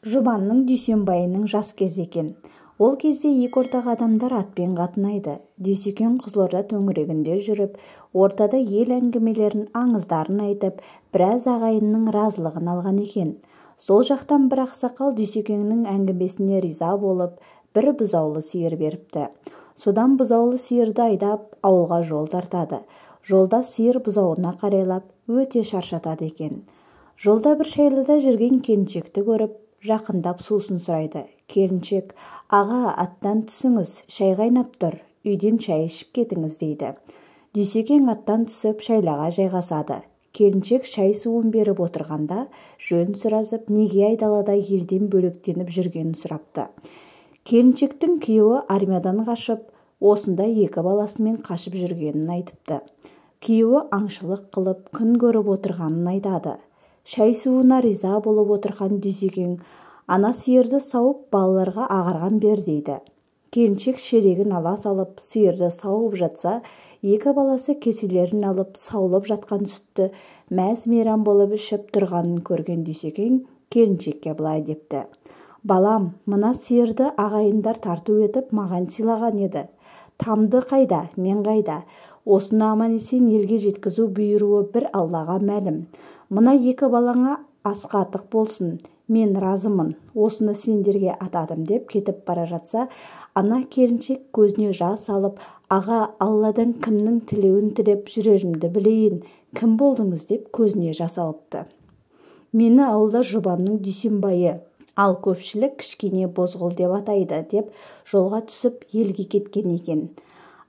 Жұбанның Дүйсенбайының жас кезі екен. Ол кезде екі ортаға адамдар атпен қатынайды. Дүйсекең Қызылорда төңірегінде жүріп, ортада ел әңгімелерін, аңыздарын айтып, біраз ағайынның разылығын алған екен. Сол жақтан бір ақсақал Дүйсекеңнің әңгімесіне риза болып, бір бұзаулы сиыр беріпті. Содан бұзаулы сиырды айдап, ауылға жол тартады. Жолда сиыр бұзауына қарайлап, өте шаршатады екен. Жолда бір шайлада жүрген келіншекті көріп, жақындап сусын сұрайды. Келіншек: "Аға, аттан түсіңіз, шай қайнап тұр, үйден шай ішіп кетіңіз", – дейді. Дүйсекең аттан түсіп, шайлаға жайғасады. Келіншек шай суын беріп отырғанда, жөн сұрасып, неге айдалада елден бөлектеніп жүргенін сұрапты. Келіншектің күйеуі армиядан қашып, осында екі баласымен қашып жүргенін айтыпты. Күйеуі аңшылық қылып, күн көріп отырғанын айтады. Шай суына риза болып отырған Дүйсекең: "Ана сиырды сауып, балаларға ағарған бер", – дейді. Келіншек шелегін ала салып, сиырды сауып жатса, екі баласы кеселерін алып, саулып жатқан сүтті мәз-мейрам болып ішіп тұрғанын көрген Дүйсекең келіншекке былай депті: "Балам, мына сиырды ағайындар тарту етіп, маған сыйлаған еді. Тамды қайда, мен қайда? Осыны аман-есен елге жеткізу бұйыруы бір Аллаға мәлім. Мына екі балаңа асқатық болсын, мен разымын, осыны сендерге атадым", – деп кетіп бара жатса, ана келіншек көзіне жас алып: "Аға, Алладан кімнің тілеуін тілеп жүрерімді білейін, кім болдыңыз?" – деп көзіне жас алыпты. "Мені ауылда Жұбанның Дүйсенбайы, ал көпшілік Кішкене Бозғыл деп атайды", – деп жолға түсіп, елге кеткен екен.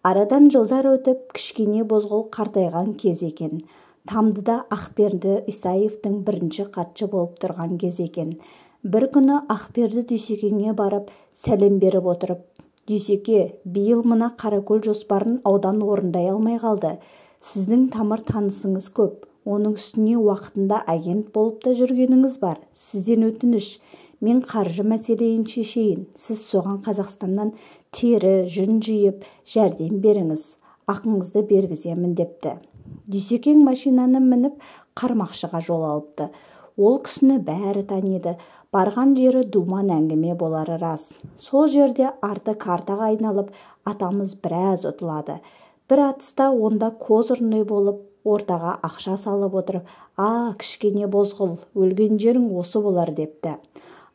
Арадан жылдар өтіп, Кішкене Бозғыл қартайған кез екен. Тамдыда Ақберді Исаевтың бірінші хатшы болып тұрған кез екен. Бір күні Ақберді Дүйсекеңе барып, сәлем беріп отырып: "Дүйсеке, биыл мына Қаракөл жоспарын аудан орындай алмай қалды. Сіздің тамыр танысыңыз көп, оның үстіне уақытында агент болып та жүргеніңіз бар. Сізден өтініш, мен қаржы мәселейін шешейін, сіз соған Қазақстаннан тері, жүн жиып, жәрдем беріңіз, ақыңызды бергіземін", – депті. Дүйсекең машинаны мініп, Қармақшыға жол алыпты. Ол кісіні бәрі таниды. Барған жері думан әңгіме болары рас. Сол жерде арты картаға айналып, атамыз біраз ұтылады. Бір атыста онда козырный болып, ортаға ақша салып отырып: "А, Кішкене Бозғыл, өлген жерің осы болар", – депті.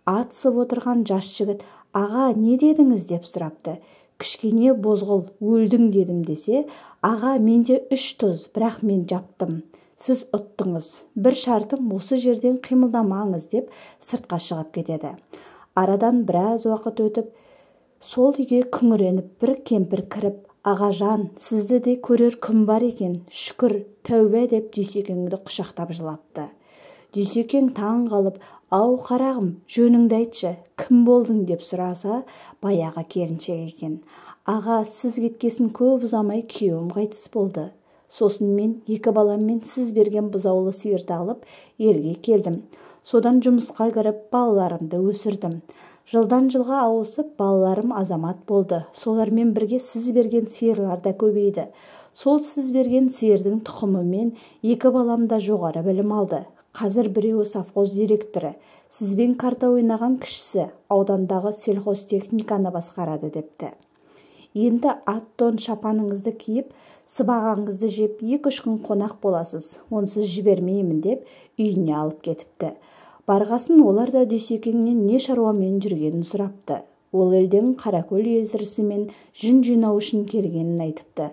Атысып отырған жас жігіт: "Аға, не дедіңіз?" – деп сұрапты. "Кішкене Бозғыл, өлдің дедім", – десе, "Аға, менде үш тұз, бірақ мен жаптым, сіз ұттыңыз. Бір шартым, осы жерден қимылдамаңыз", – деп сыртқа шығып кетеді. Арадан біраз уақыт өтіп, сол үйге күңіреніп бір кемпір кіріп: "Ағажан, сізді де көрер күн бар екен, шүкір, тәубә", – деп Дүйсекеңді құшақтап жылапты. Дүйсекең таң қалып: "Ау, қарағым, жөніңді айтшы, кім болдың?" – деп сұраса, баяғы келіншек екен. "Аға, сіз кеткесін көп ұзамай күйеуім қайтыс болды. Сосын мен екі баламмен сіз берген бұзаулы сиырды алып, елге келдім. Содан жұмысқа кіріп, балаларымды өсірдім. Жылдан жылға ауысып, балаларым азамат болды. Солармен бірге сіз берген сиырлар да көбейді. Сол сіз берген сиырдың тұқымымен екі балам да жоғары білім алды. Қазір біреуі совхоз директоры, сізбен карта ойнаған кішісі аудандағы сельхозтехниканы басқарады", – депті. "Енді ат-тон шапаныңызды киіп, сыбағаңызды жеп, 2-3 күн қонақ боласыз, онсыз жібермеймін", – деп үйіне алып кетіпті. Барғасын олар да Дүйсекеңнен не шаруамен жүргенін сұрапты. Ол елден Қаракөл елтірісімен жүн жинау үшін келгенін айтыпты.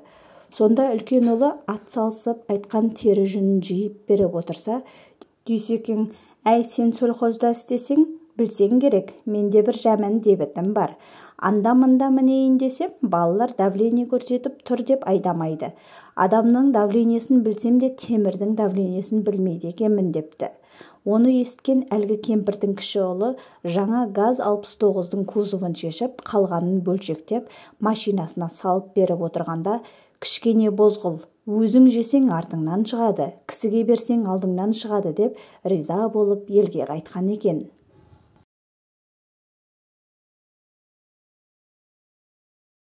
Сонда үлкен ұлы ат салысып, айтқан тері жүнін жиып беріп отырса, Дүйсекең: "Әй, сен сельхозда істесең, білсең керек, менде бір жаман дебетім бар. Анда-мында мінейін десем, балалар давление көрсетіп тұр деп айдамайды. Адамның давлениесін білсем де, темірдің давлениесін білмейді екенмін", – депті. Оны есіткен әлгі кемпірдің кіші ұлы жаңа газ 69-дың кузовын шешіп, қалғанын бөлшектеп, машинасына салып беріп отырғанда: "Кішкене Бозғыл, өзің жесең артыңнан шығады, кісіге берсең алдыңнан шығады", – деп риза болып елге қайтқан екен.